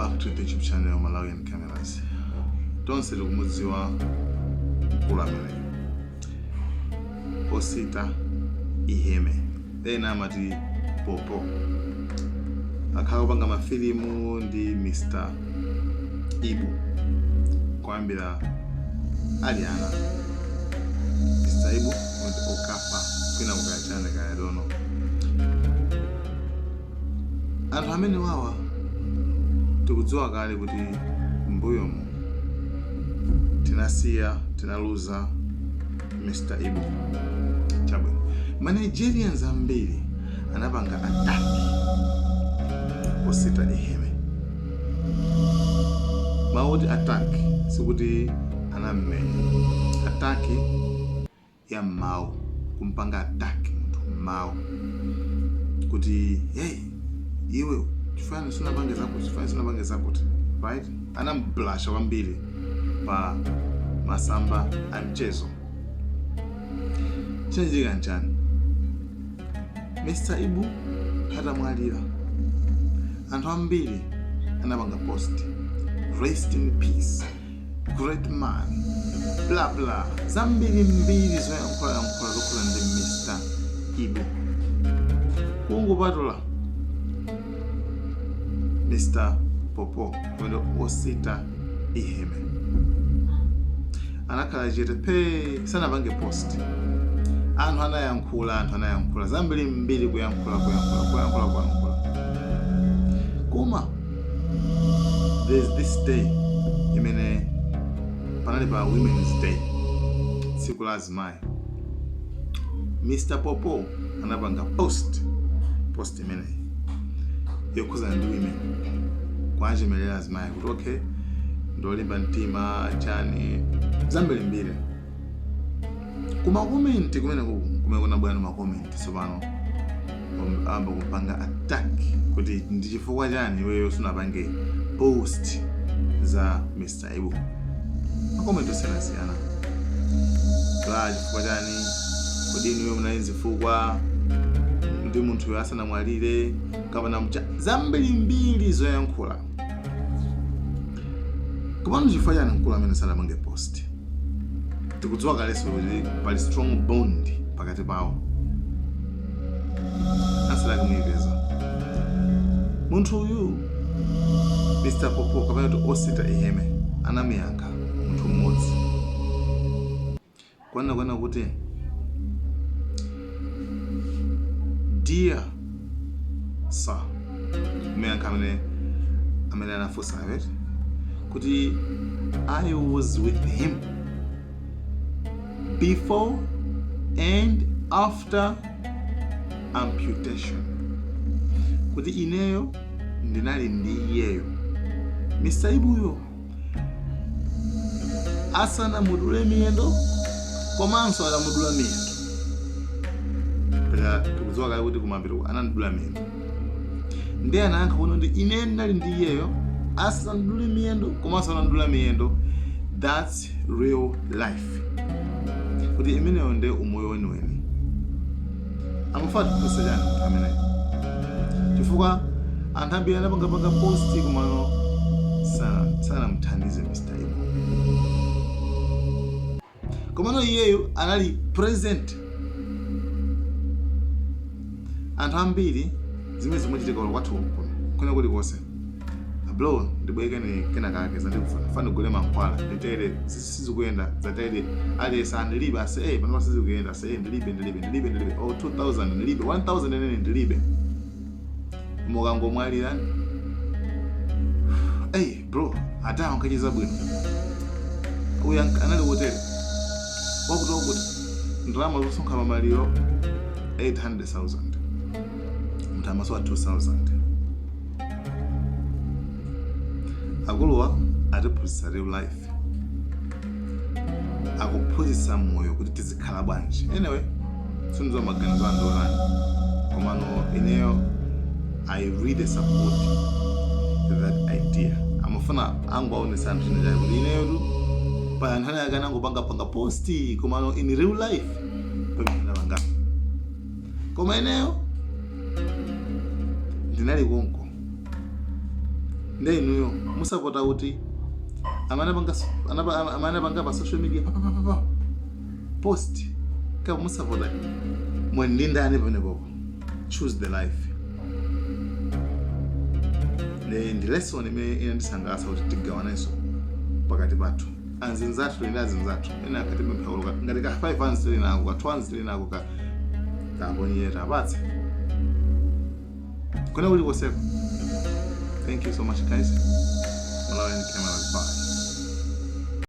back to the YouTube channel Malawian Cameras. Tonse tikumudziwa mkulu ameneyo Osita Iheme, ena amati Popo, akhala kupanga mafilimu ndi Mr Ibu kuyambira ali ana. Mr Ibu Okafa kwina kukachana kaya dono. Anthu amene wawa tikudziwa kale kuti mbuyomu tinasiya, tinaluza Mr Ibu. Chabwino, ma Nigerians ambiri anapanga attack Osita Iheme. Mawu oti attack sikuti anammenya, attack ya mmawu, kumpanga attack munthu mmawu kuti, "Hey iwe, chifani sunapange zakuti, chifani sunapange zakuti," right? Anamblasha kwambiri pa masamba a mchezo. Chinachitika nchani? Mr Ibu atamwalira, anthu ambiri anapanga post, "Rest in peace, great man," bla bla, zambiri mbiri zoyankhulayankhula zokhuza ndi Mr Ibu, kungopatula Mr Popo kapena Osita Iheme, anakhala chete phe, sanapange post. Anthu anayankhula, anthu anayankhula zambiri mbiri, kuyankhula, kuyankhula, kuyankhula, kuyankhula. Koma there's this day imene panali pa Women's Day, tsiku la azimayi, Mr Popo anapanga post imeneyi yokhuzana ndi women, kwachemelera azimayi kuti okay, ndolimba mtima, chani, zambirimbiri. Kuma comment kumene kuku kumene kunabwera ma comment tsopano, amba kupanga attack kuti ndi chifukwa chani iweyo sunapange post za Mr Ibu. Ma comment osiyanasiyana, bla, chifukwa chani, kodi inuyo munali zifukwa ndi munthuyo asanamwalire kapena mcha, zambirimbiri zoyankhula. Komano chifukwa chani mkulu amene sanapange post? Tikudziwa kalenso kuti pali strong bond pakati pawo. Answer yake muyipeza. Munthu uyu Mr Popo kapena kuti Osita Iheme anamuyankha munthu mmodzi kwana kwana kuti, "Dear sir," muyankha amene anafunsa right, kuti, "I was with him before and after amputation," kuti ineyo ndinali ndi iyeyo Mr Ibuyo asanamudule miyendo komanso atamudula miyendo. Pera tikudziwa kale kuti kumapeto anamudula miyendo. Ndiye anayankha kuti ine ndinali ndi iyeyo asanamudule miyendo komanso anamudula miyendo, that's real life, kuti imeneyo ndi umoyo weniweni. Amafuna tiphunzitse chani munthu ameneyo? Chifukwa anthu ambiri anapangapanga post komano sanamuthandize Mr Ibu, komano iyeyo anali present. Anthu ambiri zimene zimachitika kwathu kuno, kwina kulikonse, "Bro, ndibwerekeni kena kake, zandikufuna fana ndigule mankhwala, nditere, sizikuyenda zatere." Alesa, "Ndilibe ase, eh, panopa sizikuyenda ase, eh, ndilibe, ndilibe, ndilibe, ndilibe, oh, 2000 ndilibe, 1000 nene ndilibe." Mukangomwalira, "Hey bro, ata ankacheza bwino uyu, anali wotere, wakuti wakuti." Ndalama zosonkha pamaliro 800,000, munthu amasowa 2000. Akuluwa atiphunzitsa real life, akuphunzitsa moyo kuti tizikhala bwanji. Anyway, sindidziwa maganizo anu otani, komano ineyo I really support that idea. Amafuna angowaonetsa anthu china chake kuti ineyotu pa anthu ane akana angopangapanga post, komano in real life pamene, koma ineyo ndinali konko. Nde inuyo musapota kuti amene apanga amene apanga pa social media pa pa pa pa post kapa musapota mwe ndi ndani pamenepopo? Choose the life. Ndi lesson imene inandisangalatsa kuti tigawanenso pakati pathu anzinzathu ndi azinzathu ena akatipempha ulo ngati ka 5 hands tili nako, ka 2 hands tili nako, ka kaponyera apatse kuna kulikonseko. Thank you so much, guys. Malawian Cameras, bye.